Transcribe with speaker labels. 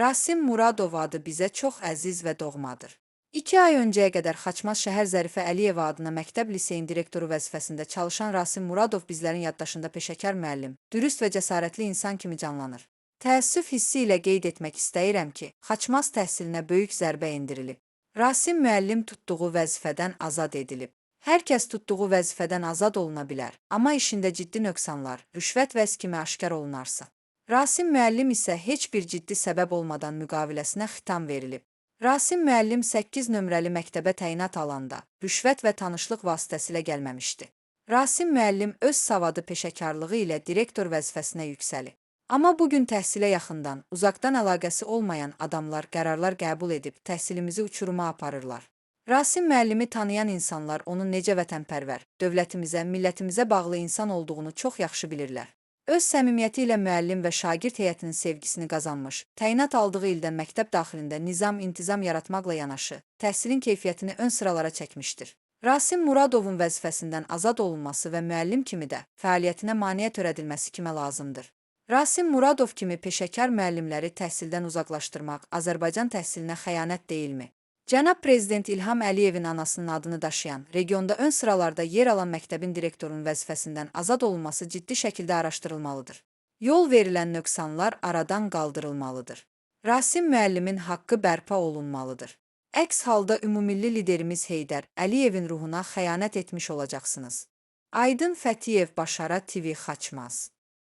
Speaker 1: Rasim Muradov adı bizə çox əziz və doğmadır. 2 ay öncəyə qədər Xaçmaz şəhər Zərifə Əliyeva adına məktəb liseyin direktoru vəzifəsində çalışan Rasim Muradov bizlərin yaddaşında peşəkar müəllim, dürüst və cəsarətli insan kimi canlanır. Təəssüf hissi ilə qeyd etmək istəyirəm ki, Xaçmaz təhsilinə böyük zərbə endirilib. Rasim müəllim tutduğu vəzifədən azad edilib. Hər kəs tutduğu vəzifədən azad oluna bilər, amma işində ciddi nöqsanlar, rüşvət və kimi aşkar olunarsa. Rasim müəllim isə heç bir ciddi səbəb olmadan müqaviləsinə xitam verilib. Rasim müəllim 8 nömrəli məktəbə təyinat alanda rüşvət və tanışlıq vasitəsilə gəlməmişdi. Rasim müəllim öz savadı, peşəkarlığı ilə direktor vəzifəsinə yüksəlib. Amma bu gün təhsilə yaxından, uzaqdan əlaqəsi olmayan adamlar qərarlar qəbul edib təhsilimizi uçuruma aparırlar. Rasim müəllimi tanıyan insanlar onun necə vətənpərvər, dövlətimizə, millətimizə bağlı insan olduğunu çox yaxşı bilirlər. Öz səmimiyyəti ilə müəllim və şagird heyətinin sevgisini qazanmış, təyinat aldığı ildən məktəb daxilində nizam-intizam yaratmaqla yanaşı, təhsilin keyfiyyətini ön sıralara çəkmişdir. Rasim Muradovun vəzifəsindən azad olunması və müəllim kimi də fəaliyyətinə maneə törədilməsi kimə lazımdır? Rasim Muradov kimi peşəkar müəllimləri təhsildən uzaqlaşdırmaq Azərbaycan təhsilinə xəyanət deyilmi? Cənab Prezident İlham Əliyevin anasının adını daşıyan, regionda ön sıralarda yer alan məktəbin direktorunun vəzifəsindən azad olunması ciddi şəkildə araşdırılmalıdır. Yol verilən nöqsanlar aradan qaldırılmalıdır. Rasim müəllimin haqqı bərpa olunmalıdır. Əks halda ümummilli liderimiz Heydər Əliyevin ruhuna xəyanət etmiş olacaqsınız. Aydın Fətiyev, Başara TV, Xaçmaz.